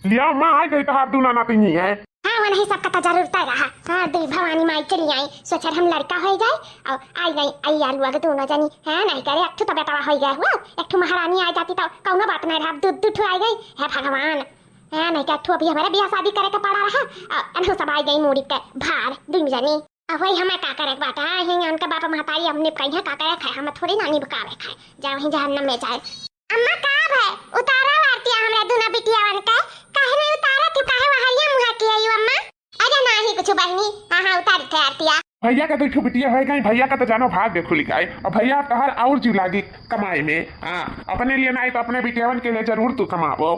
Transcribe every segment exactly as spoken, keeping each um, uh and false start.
लिया माँ, आ गई तोहार दूना नातिनी है। हाँ, वनही सबका तो जरूरत है रहा। हाँ, दुई भवानी माई चली आई, सोचर हम लड़का होइ जाए और आई गई, आई आलू आगे दूना जानी। हाँ, नहीं करे, एक ठो तो बेटवा होइ गया हुआ, एक ठो महारानी आ जाती तो कौनो बात नहीं रहा, दू, दू ठो आ गई। हे भगवान, हाँ, नहीं तो एक ठो अभी हमारे बियाह शादी करे के पड़ा रहा, और अनहु सब आ गई मूड़ी के भार, दुई जनी। अब वही हमें का करे के बाटे, हाँ, यही उनका बाप महतारी अब निपकाई है, का करे खाए, हमें थोड़ी ना निपकावे खाए, जाओ वहीं जहन्नम में जाए। अम्मा, का भय? उतारा आरतिया हमरा दूना बिटियावन के। काहे नहीं उतारा थी? काहे वहरिया मुहा के आई अम्मा? अरे नाही कुछ बहनी। हाँ, हाँ, उतारी थे आरतिया। भैया का तो एक ठो बिटिया होइ गई, भैया का तो जानो भाग देखो लिखाए। अब भैया तोहार और जीव लागी कमाई में। हाँ, अपने लिए नहीं तो अपने बिटियावन के लिए जरूर तू कमाबो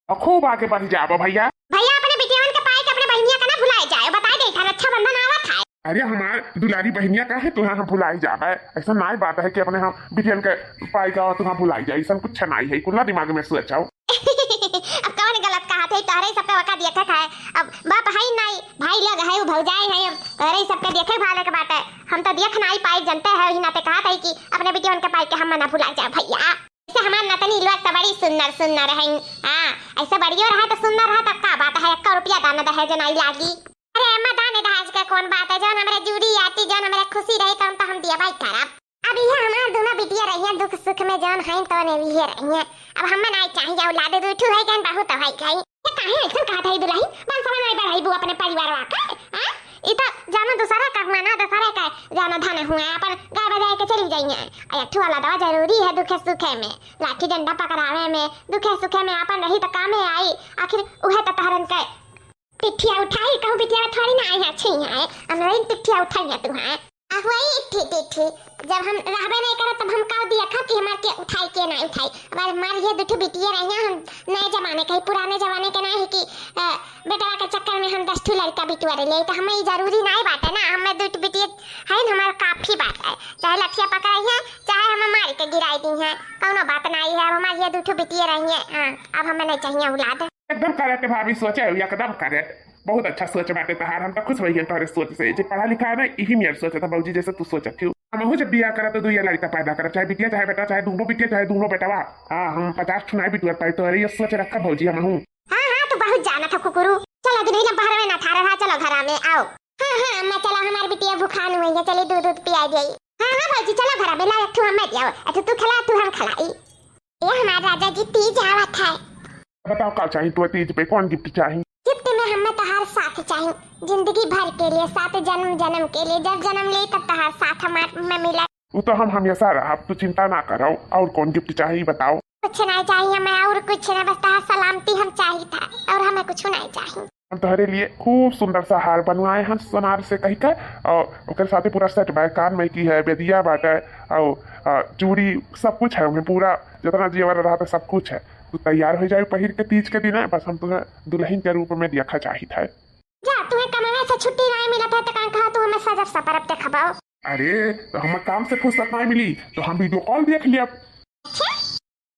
और खूब आगे बढ़ जाबो भैया। भैया अपने बिटियावन के पाई के अपने बहनिया का ना भुलाए जाए, बताए दे था, रक्षाबंधन आवत है। अरे हमार दुलारी बहनिया, काहे तुहा हम भुलाई जाबे? ऐसा नाई बात है कि अपने हम बिटियन के पाई का तुहा भुलाई जाए, ऐसा कुछ नाई है, कुल्ला दिमाग में सोचाओ। अब कौन गलत कहा थे, तोहरे ही सबके वका दिया था। अब बाप है नाई, भाई लोग है, वो भौजाई है, अब तोहरे ही सबके देखे भाले के बात है। हम तो देख नाई पाई, जनते है, वही नाते कहा था कि अपने बिटियन के पाई के हम ना भुलाई जाए भैया। ऐसे हमार नतनी लोग तो बड़ी सुंदर सुंदर है। हाँ, ऐसे बड़ियो रहे तो सुंदर रहे, तब का बात है, एक रुपया दान दहेज नाई लागी। अरे अम्मा, दान दहेज के कौन बात है, जौन हमरे जूड़ी आती, जौन हमरे खुशी रही, तौन तो हम दिया भाई करब। अब ये हमार दोनों बिटिया रहिए दुख सुख में, जौन है तो ने भी रहिए। अब हमें नहीं चाहिए औलाद, दू ठू है गन बहुत है गई। ये काहे ऐसा कहा था दुल्हन, बंसवा नहीं बढ़ाई बू अपने परिवार वाका, हाँ? ई तो जानो दूसरा का हुआ ना, दूसरा का जानो धन हुआ, अपन गाय बजाए के चली जाइए। आ एक ठू औलादवा जरूरी है दुखे सुखे में, लाठी डंडा पकड़ावे में, दुखे सुखे में अपन रही तो कामे आई। आखिर उहे तो तहरन के पिठिया उठाई, कहूँ बिटिया थोड़ी ना आई है, अच्छी है, अनरइन पिठिया उठाई है तू है। आ वही इट्ठी टिट्ठी, जब हम रहबे नहीं करत तब हम का दिया खा कि हमार के उठाई के नहीं उठाई। अब हमार ये दुठू बिटिया रही हैं, हम नए जमाने के, पुराने जमाने के नहीं है कि अ, बेटवा के चक्कर में हम दस ठू लड़का बिटुआ ले, तो हमें ये जरूरी नहीं बात है ना, हमें दुठू बिटिया है ना, हमार काफी बात है, चाहे लठिया पकड़ाई है, चाहे हमें मार के गिराई दी है, कौनो बात नहीं है। अब हमार ये दुठू बिटिया रही है, हाँ, अब हमें नहीं चाहिए औलाद। एकदम correct भाभी, सोचे हो एकदम correct। बहुत अच्छा सोच बाटे तहार, हम तो खुश भइया तोहरे सोच से। जे पढ़ा लिखा है ना, इही मेर सोचत है भौजी, जैसे तू सोचत हो। हमहू जब बियाह करब तो दुइया लड़का पैदा करब, चाहे बिटिया चाहे बेटा, चाहे दोनों बिटिया चाहे दोनों बेटवा। हाँ, हम पचास ठुनाई बिटुआ पाई, तोहरे ये सोच रखा भौजी हमहू। हाँ, हाँ, तू बहुत जानत हो कुकुरू। चलो दुनही जन पहरवे ना ठारे रहा, चलो घरा में आओ। हाँ, हाँ, अम्मा चलो, हमार बिटिया भुखान हुई है, चली दूध दूध पिया जाई। हाँ, हाँ भौजी चलो घरा में, ला एक ठू हमें दियो, एक ठू तू खिला, एक ठू हम खिलाई। ए हमार राजा जी, तीज आवत है। बताओ का चाही तो तीज पे, कौन gift चाही? Gift में हमें तोहार साथ चाही, जिंदगी भर के लिए, सात जन्म जन्म के लिए, जब जन्म ले तब तोहार साथ हमार में मिला। वो तो हम हमेशा रहब, तू चिंता ना करो। और कौन gift चाही बताओ? कुछ नहीं चाहिए हमें और कुछ नहीं, बस तोहार सलामती हम चाही था और हमें कुछ नहीं चाहिए। हम तोहरे लिए खूब सुंदर सा हार बनवाए हैं सोनार से कही के, और ओकर साथे पूरा set बाय, कान में की है, बेदिया बाटे, और, आ, चूड़ी, सब कुछ है हमें पूरा, जितना जेवर रहा था सब कुछ है। तू तैयार हो जाए पहिर के तीज के दिन है, बस हम तुम्हें दुल्हन के रूप में देखा चाहित है। जा, तुम्हें कमवे से छुट्टी नहीं मिलत है तो कान कहा तू हमें सजब सपरब देखबाओ। अरे, तो हमें काम से फुर्सत नहीं मिली तो हम video call देख लिया। अच्छा?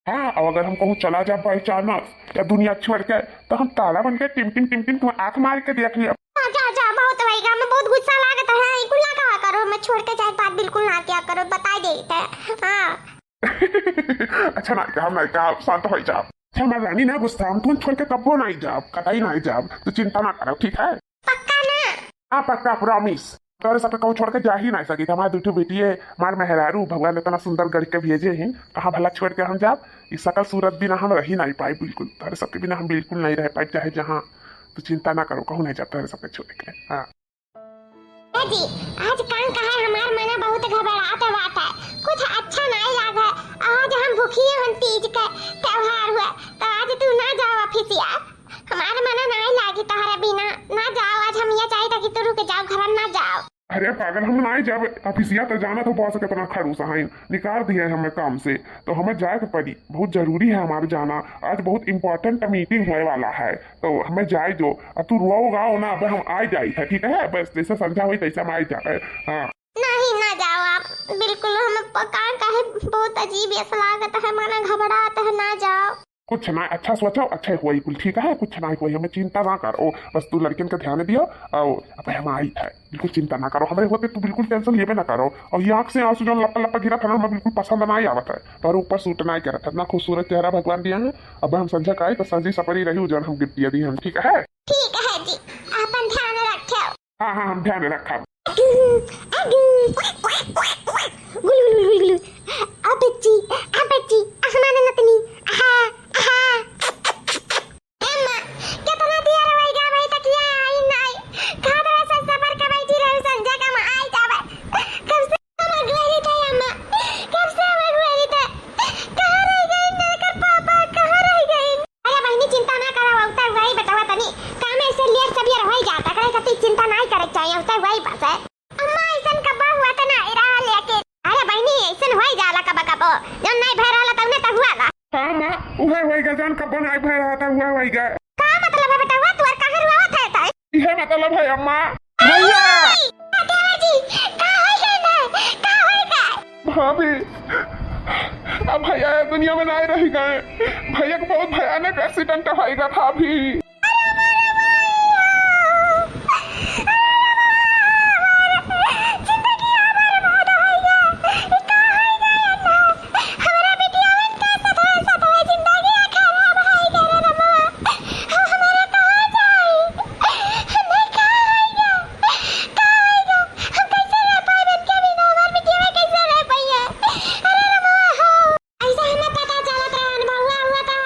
हाँ, और अगर हम कहूँ चला जा by chance या दुनिया छोड़ के, तो हम तारा बन के टिम टिम टिम टिम तुम्हें आँख मार के देख लिया। जा, जा, जा, बहुत होइगा, हमें बहुत गुस्सा लागत है, ई कुल्ला का करो, हमें छोड़ के जाए बात बिल्कुल ना किया करो, बताई देइत है। हाँ। अच्छा ना, हम नहीं कहा, शांत हो जाओ। अच्छा, हमार रानी ना गुस्सा, हम तुम्हें छोड़ के कब्बो नहीं जाब, कतई नहीं जाब, तू चिंता ना करो, ठीक है? पक्का ना? हाँ, पक्का, promise। तोहरे सबके कहूँ छोड़ के जा ही नहीं सकी। हमार दुठो बेटी है, हमार मेहरारू, भगवान इतना सुंदर गढ़ के भेजे हैं, कहाँ भला छोड़ के हम जाब? ई सकल सूरत बिना हम रही नहीं पाई बिल्कुल। तोहरे सबके बिना हम बिल्कुल नहीं रह पाई, चाहे जहाँ। तू चिंता ना करो, कहूँ नहीं जाब तोहरे सबके छोड़ के। हाँ। ए जी, आज कान कहे हमार मना बहुत घबरात बाटे, कुछ अच्छा नहीं लागे। आज हम भूखिए हन, तीज के त्योहार हुए, तो आज तू ना जाओ ऑफिसिया। हमार मना नहीं लागी तोहरे बिना, ना जाओ। आज हम ये चाहित कि तू रुक जाओ, घर ना जाओ। अरे पागल, हम नहीं जाब ऑफिसिया, तो जाना तो बॉस कितना खड़ूस है, निकाल दिया है हमें काम से, तो हमें जाए के पड़ी, बहुत जरूरी है हमार जाना। आज बहुत important meeting होए वाला है, तो हमें जाए जो। अब तू रोओ गाओ ना, अब हम आ जाई है, ठीक है? बस जैसे संध्या हुई तैसे हम आ जाए। हाँ। नहीं, ना जाओ आप, बिल्कुल। हमें प-, कान कहे बहुत अजीब ऐसा लागत है, मना घबरात है, ना जाओ। कुछ ना, अच्छा सोचो, अच्छा होई कुल, ठीक है, कुछ ना होई, हमें चिंता ना करो, बस तू लड़कियन का ध्यान दियो। और अब हम आई थे, बिल्कुल चिंता ना करो, हमरे होते तू बिल्कुल tension लेबे ना करो। और ये आँख से आंसू जौन लप्पा लप्पा गिरा था ना, हमें बिल्कुल पसंद ना ही आवत है, तोहरे ऊपर suit ना ही करत है, इतना खूबसूरत चेहरा भगवान दिया है। अब हम संझा का आई तो संझी सपरी रही, जौन हम gift दिया दी हम, ठीक है? ठीक है जी, अपन ध्यान रखे। हाँ, हाँ, हम ध्यान रखब। अगू, अगू, गुलु, गुलु, गुलु, गुलु। आ बच्ची, आ बच्ची, आ हमार नतनी, आहा, आहा। अम्मा, केतना देर होइ गा भाई, तकिया आई नाई। खात रहे, सब सबर के बैठी रहे, संझा का माँ आई जावे। कब से भगवारी था अम्मा, कब से भगवारी था। कहाँ रह गई इनकर पापा, कहाँ रह गई? अरे बहिनी, चिंता ना करा, अउते हुए ही बेटवा तनी काम ऐसे लेट सवेर होइ जाता, करे खातिर चिंता नाई करे चाहिए, अउते हुए ही बस है। अम्मा, ऐसन कब्बा हुआ त नाई रहा लेकिन। अरे बहिनी, ऐसन होइ जाला कब कबो, जौन नाई भय रहला तौने त हुआ ला। हाँ माँ, उहे होइगा जौन कब्बो नाई भय रहा था, उहे होइगा। का मतलब है बेटवा, तू और काहे रुआवत है ताई? इहे मतलब है अम्मा। भैया! देवर जी, का होइगा ना? का होइगा? भाभी, अब भैया ये दुनिया में नाई रह गए। भैया को बहुत भयानक accident होइगा भाभी। ऐसा हमें पता चलत रहा, अनुभव हुआ था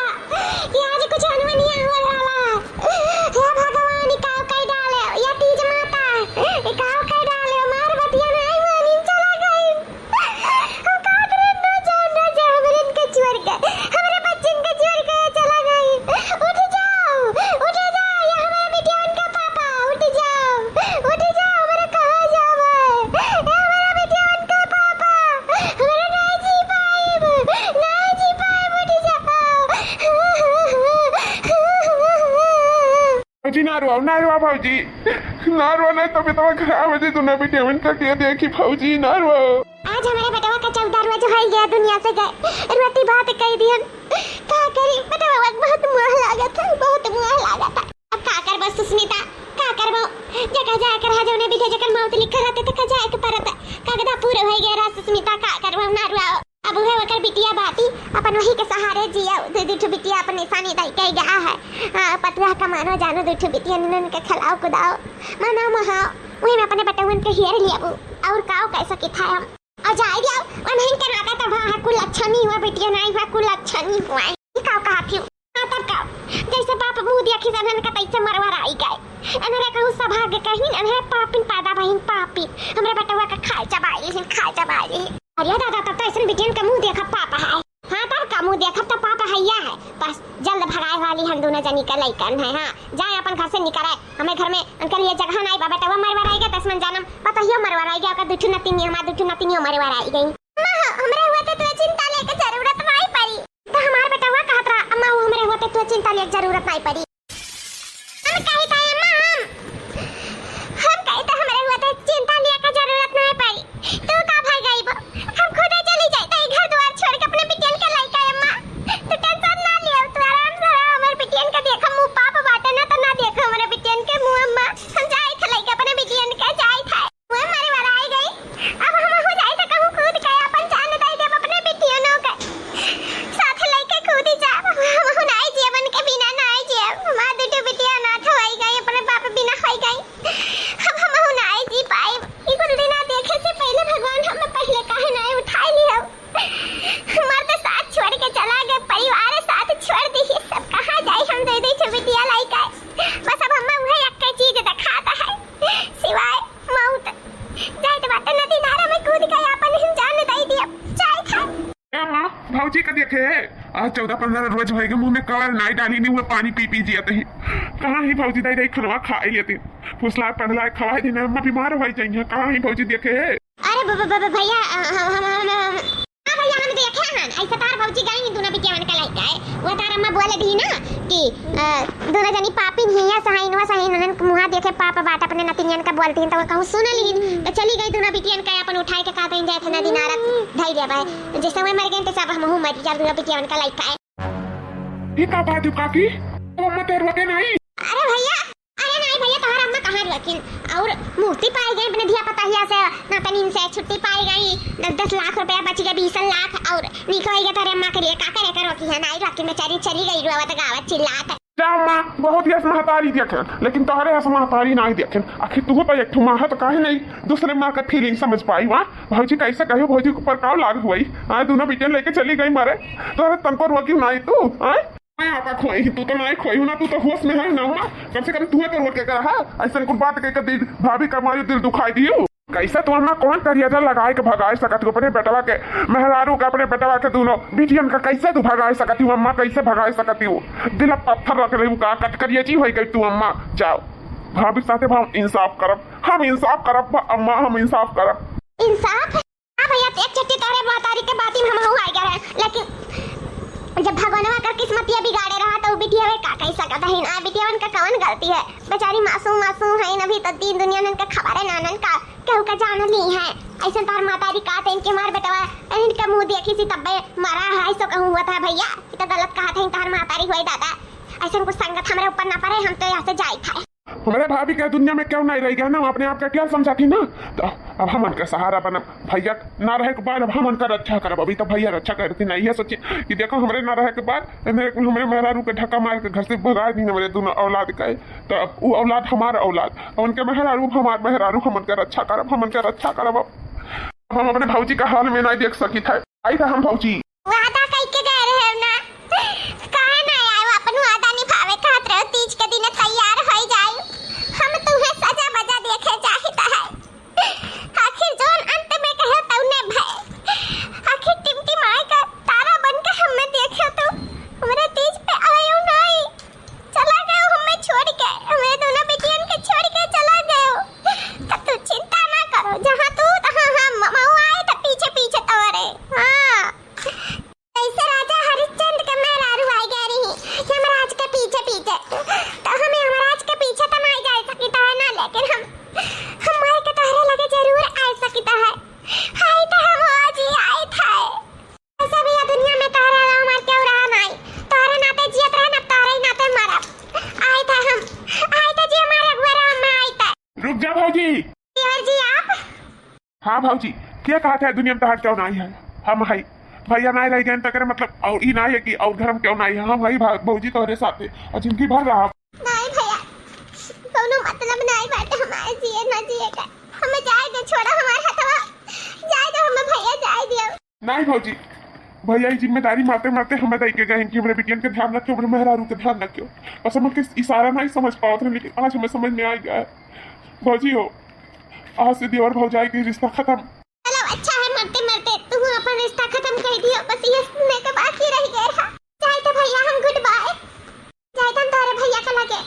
कि आज कुछ अनहोनिया हुआ वाला। हे भगवान, ई काव कई डाले, या तीज माता, ई काव कई डाले, मार बतिया नहीं मानिन चला गई। हम का करें, ना जाओ, ना जाओ, हमरे इनके छोड़ के, हमरे बच्चन के छोड़ के चला गई। उठ जाओ, उठ जाओ, ये हमारे बिटिया उनका पापा, उठ जाओ, उठ जाओ, हमारे कहाँ जावे? ये हमारे बिटिया उनका पापा, हमारे नहीं जी पाइब, नहीं जी पाइब, उठ जाओ। भौजी ना रोआ, ना रोआ भौजी, ना रोआ, नहीं तो बेटवा खराब हो जाए, दोनों बिटिया उनका के देखी भौजी, ना रोआ। आज हमारे बेटवा का चौदह रोज हो गया दुनिया से गए, रोटी भात कह दियन। का करी, बेटवा बहुत मुँह लागत है, बहुत मुँह लागत है। अब का करबो सुस्मिता, का करबो? जगह जाए के रहा, जौने बिधे जकर मौत लिखल रहते, त का जाए के परत। कागदा पूरे होइ गए रहा सुस्मिता, का करबो, ना रुआओ। अब उहे ओकर बिटिया बाटी, अपन वही के सहारे जिया। दू, दू ठो बिटिया अपन निशानी दाई के गया है। हाँ, पतुआ का मानो जानो, दू ठो बिटिया निनन के खिलाओ कुदाओ, मनाओ महाओ, वही में अपने बेटवन के हेर लियाबू। और काओ कह सकी था हम? और जाए दिया, उन्हें के नाते तो वहाँ कुल अच्छा नहीं हुआ, बिटिया नहीं हुआ, कुल अच्छा नहीं हुआ। ये का कहा थी? हाँ, तब का? जैसे बाप मुँह देखी से अनहन का तैसे मरवर आई गए। अनहरे कहूँ सभाग्य कहीं, अनहरे पापिन पैदा बहिन पापी। हमरे बेटवा का खाए चबाई लिहिन, खाए चबाई लिहिन। अरे दादा, तब तो ऐसन बिटियन का मुँह देखा पाप है। हाँ, तब का मुँह देखब तो पाप है, या है। बस जल्द भगाए वाली हम दोनों जनी का लइकन है। हाँ, जाए अपन घर से निकले। हमें घर में उनके लिए जगह नहीं बा। बेटवा मरवर आई गए, दस मन जानम, पतोहियो मरवर आई गया, ओकर दुठू नतिनियो, हमार दुठू नतिनियो मरवर आई गई। अम्मा हो, हमरे हुआ तो तुझे चिंता लेके जरूरत नहीं पड़ी। तो हमार बेटवा कहत रहा, अम्मा, वो हमरे हुआ तो तुझे चिंता लेके जरूरत नहीं पड़ी। हम कही था, अम्मा, हम, हम कही था, हमरे हुआ तो चिंता लेके जरूरत नहीं पड़ी। तू का भाई गई बो? हम खुदे चली जाई, तो घर द्वार छोड़ के अपने बिटियन के लइका, अम्मा। तू tension ना लियो, तू आराम से रहो, हमरे बिटियन के देखो, मुँह पाप बाटे ना, तो ना देखो हमरे बिटियन के मुँह, अम्मा। हम जाई थे लइके अपने बिटियन के, जाई थे। वो मरे वाला आई गई। अब हम हो जाए तो कहूँ कूद के अपन जान दे देब अपने बिटियनों के। साथ लेके कूदी जाब। हम हो नाई जियब उनके बिना नाई जियब। हमार दुठो बिटिया अनाथ होई गई, अपने बाप बिना होई गई। अब हम हो नाई जी पाइब। ई कुल दिना देखे से पहले भगवान हमें पहले काहे नाई उठाई लियो? हमार तो साथ छोड़ के चला गए, परिवार साथ छोड़ दी। सब कहाँ जाई हम दे दे छो बिटिया लाई का। बस अब हमें वही एक चीज दिखाता है, सिवाय मौत। जाए तो बाटे नदी नारा में कूद के अपन हम जान दे दिया। जाए था। ए माँ, भौजी का देखे है? आज चौदह पन्द्रह रोज होएगा, मुँह में कवर नाई डाली, नहीं हुए पानी पी पी जिया तही। कहाँ ही भौजी दाई दाई खनवा खाए लेती, फुसलाए पढ़लाए खवाए दिन, अम्मा बीमार हो जाइए। कहाँ ही भौजी देखे है? अरे ब-, ब-, ब-, ब-, भैया, अ, हम, हम, हम, हम, हाँ भैया, हम देखे हन, ऐसे तार भौजी गई नहीं, दोनों बिटियावन का लइका है। वो तार अम्मा बोले दी ना कि, अ, दोनों जनी पापिन ही या सहाइन, वो सहाइन, उन्हन मुँहा देखे पाप बाट, अपने नतिनियन का बोलती हैं, तो वो कहूँ सुन ली, तो चली गई दोनों बिटियन का अपन उठाए के का दिन जाए थे नदी नारक धई देबे। जैसे वो मर गए, तो सब हमहू मर जाब, दोनों बिटियावन का लइका है। ई का बात है काकी? तो अम्मा तोहर रोके नाहीं? अरे भइया, अरे नाहीं भइया, तोहर अम्मा कहाँ रोकिन? अउर मुक्ति पाइ गई अपने धिया पतहिया से, नातिन से छुट्टी पाइ गई, दस दस लाख रुपया बचि गए, बीस लाख, अउर नीक होइ गए तोहरे अम्मा के लिए, का करे का रोकिहैं, नाहीं रोकिन, बेचारी चली गई रोवत गावत चिल्लात। जा अम्मा, बहुत यस महतारी देखेन, लेकिन तोहरे यस महतारी नाहीं देखेन। आखिर तू तो एक ठो माँ है, तो काहे नाहीं दूसरे माँ का feeling समझ पाई? वाह, भौजी कैसे कहियो, भौजी के ऊपर काव लाग हुई? हाँ, दुनो बिटिया लेके चली गई मरे, तोहरे तनको रोकिउ नाहीं तू, हाँ? मैं आपा खोई, तू तो नाहीं खोई हो ना, तू तो होश में है ना, हाँ? कम से कम तू तो रोके कर रहा, ऐसन कुल बात कह के दिल, भाभी का मारी दिल दुखाई दियो। कैसे तू अम्मा कौन करियाजा लगाए के भगाए सकत हो अपने बेटवा के, मेहरारू के, अपने बेटवा के दुनो बिटियन का कैसे तू भगाए सकत हो अम्मा, कैसे भगाए सकत हो? दिल अब पत्थर रख रही का कटकरिया जी होई गई तू अम्मा। जाओ, भाभी के साथे हम इंसाफ करब, हम इंसाफ करब अम्मा, हम इंसाफ करब। इंसाफ? हाँ भइया, एक छट्टी तोहरे महतारी के बाती में हम हुआ गए रहे, लेकिन जब भगवानवा कर किस्मतिया बिगाड़े रहा, तो बिटिया वे का कह सकत है ना? बिटिया उनका कौन गलती है? बेचारी मासूम मासूम है, अभी तो दीन दुनिया में उनका खबर है ना, उनका केहू का जान ली है। ऐसे तोहर महतारी का थे इनके मार बेटवा, इनका मुँह देखी सी तब्बे मरा है, ऐसो कहूँ हुआ था भइया, ये तो गलत कहा थे तोहर महतारी हुई दादा। ऐसे कुछ संगत हमरे ऊपर ना पड़े, हम तो यहाँ से जाई था। हमरे भाभी के दुनिया में क्यों नहीं रह गया ना, अपने आप का क्या समझा थी ना, तो अब हम उनका सहारा बनब। भइया ना रहे के बाद अब हम उनका रक्षा करब। अभी तो भइया रक्षा करती नहीं है, सोचे कि देखो हमरे ना रहे के बाद हमरे, हमरे मेहरारू के धक्का मार के घर से भगा दी हमरे दुनो औलाद का, तो अब वो औलाद हमार औलाद, अब उनके मेहरारू हमार मेहरारू, हम उनका रक्षा करब, हम उनका रक्षा करब। अब हम अपने भौजी का हाल में नहीं देख सकी थे। आई था हम भौजी। वादा कइके गए रहे ना, काहे ना आए? अपन वादा निभावे खातिर रहो, तीज के दिन तैयार होई जाए, हम तुम्हें सजा बजा देखे चाहित है। आखिर जौन अंत में कहे तौने भय, आखिर टिमटिमाए का तारा बन के हमें देखे तो हमरे तीज पे आयो नहीं, चला गयो हमें छोड़ के, हमें दोनों बेटियन के छोड़ के चला गयो। तो तू चिंता ना करो, जहाँ तू तहाँ हम, मऊ आए तो पीछे पीछे तोरे। हाँ, जैसे राजा हरिश्चंद्र के मेहरारू आई गए रही यमराज के पीछे पीछे, तो हम यमराज के पीछे तो नहीं जा सकी तो है ना, लेकिन हम, हम मर के तोहरे लगे जरूर आ सकी तो है। हाय तो हम आज ही आए थे। ऐसे भी ये दुनिया में तोहरे अलावा हमार केहू रहा नाई। तोहरे नाते जियत रहे, अब तोहरे ही नाते मरब। आए थे हम, आए थे जी हमारे अगुआ राम में आए थे। रुक जा भौजी। देवर जी आप? हाँ भौजी, क्या कहा था दुनिया में तोहर केहू नाई है? हम है। भैया नाई रह गए तकरे मतलब और ई नाई है कि और घर में केहू नाई है। हम है भा-, भौजी तोहरे साथे और जिंदगी भर रहा। नाई भैया, कौनो मतलब नाई बाटे हमारे जिए ना जिए का। हमें जाए दे, छोड़ा हमार हथवा। जाए दे हमें भैया, जाए दे। नाई भौजी, भैया ई जिम्मेदारी मारते मारते हमें दई के गए कि हमरे बिटियन के ध्यान रखियो, हमरे मेहरारू के ध्यान रखियो। बस हम उनके इशारा नहीं समझ पावत रहे, लेकिन आज हमें समझ में आ गया है। भौजी हो, आज से देवर भौजाई के रिश्ता खत्म। चलो अच्छा है, मरते मरते तू अपन रिश्ता खत्म कर दियो, बस ये सुनने के बाकी रह गए रहा। जाए तो भैया हम good bye, जाए तो हम तोहरे भैया के लगे,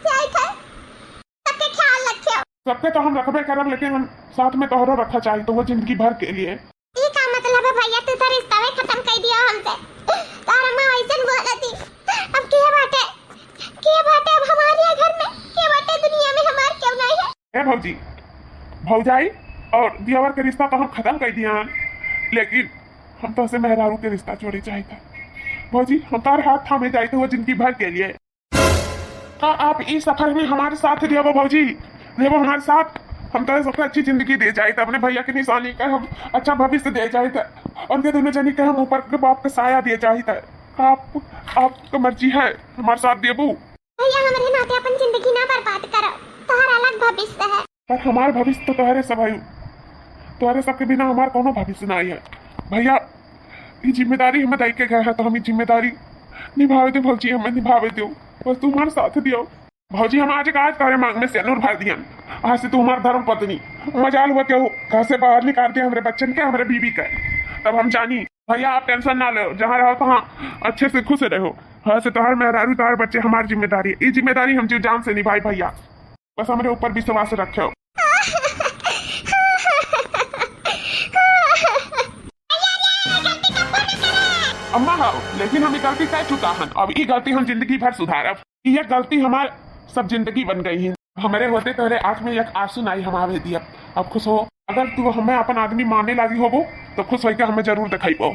जाए तो सबके ख्याल रखियो। सबके तो हम रखबे करब, लेकिन हम साथ में तोहरो रखा चाही, तो वो जिंदगी भर के लिए। ई का मतलब है भैया, तू तो रिश्ता में खत्म कर दिया हमसे। तार अम्मा वैसन बोला थी, अब के बाटे, के बाटे अब हमारे घर में, के बाटे दुनिया में हमार क्यों नहीं है? ए भौजी, भौजाई और दियावर के रिश्ता तो हम खत्म कर दिया हन, लेकिन हम तो से मेहरारू के रिश्ता जोड़े चाहित है। भौजी, हम तार हाथ थामे जाइत हुआ जिंदगी भर के लिए। का आप इस सफर में हमारे साथ देबो भौजी? देबो हमारे साथ? हम तो सबको अच्छी जिंदगी दे चाहित, अपने भैया की निशानी का हम अच्छा भविष्य दे चाहित, उनके दोनों जनी के हम ऊपर के बाप का साया दे चाहित। का आप, आपका मर्जी है हमारे साथ देबो? भैया, हमरे नाते अपन जिंदगी ना बर्बाद करो, तोहर अलग भविष्य है। पर हमार भविष्य तो तोहरे सब है, तोहरे सबके बिना हमार कोनो भविष्य ना है। भैया, ई जिम्मेदारी हमें दई के गए है, तो हम ई जिम्मेदारी निभावे दो भौजी, हमें निभावे दो, बस तू हमारे साथ दियो। भौजी, हम आज के आज तोहरे मांग में सेनुर भर दियन, आज से तू हमार धर्म पत्नी। मजाल हुआ केहू घर से बाहर निकाल दे हमरे बच्चन के, हमरे बीवी के, तब हम जानी। भैया, आप tension ना लो, जहाँ रहो तहाँ अच्छे से खुश रहो। हाँ, से तोहर मेहरारू, तोहर बच्चे हमार जिम्मेदारी है। ई जिम्मेदारी हम जीव जान से निभाई भैया, बस हमरे ऊपर विश्वास रखो। अम्मा हो, लेकिन हम ई गलती कर चुका हन, अब ई गलती हम जिंदगी भर सुधारब। ये गलती हमार सब जिंदगी बन गई है। हमरे होते तोहरे आँख में एक आंसू नाई हम आवे दियब। अब खुश हो, अगर तू हमें अपन आदमी माने लागी होबो, तो खुश होके हमें जरूर दिखाइबो।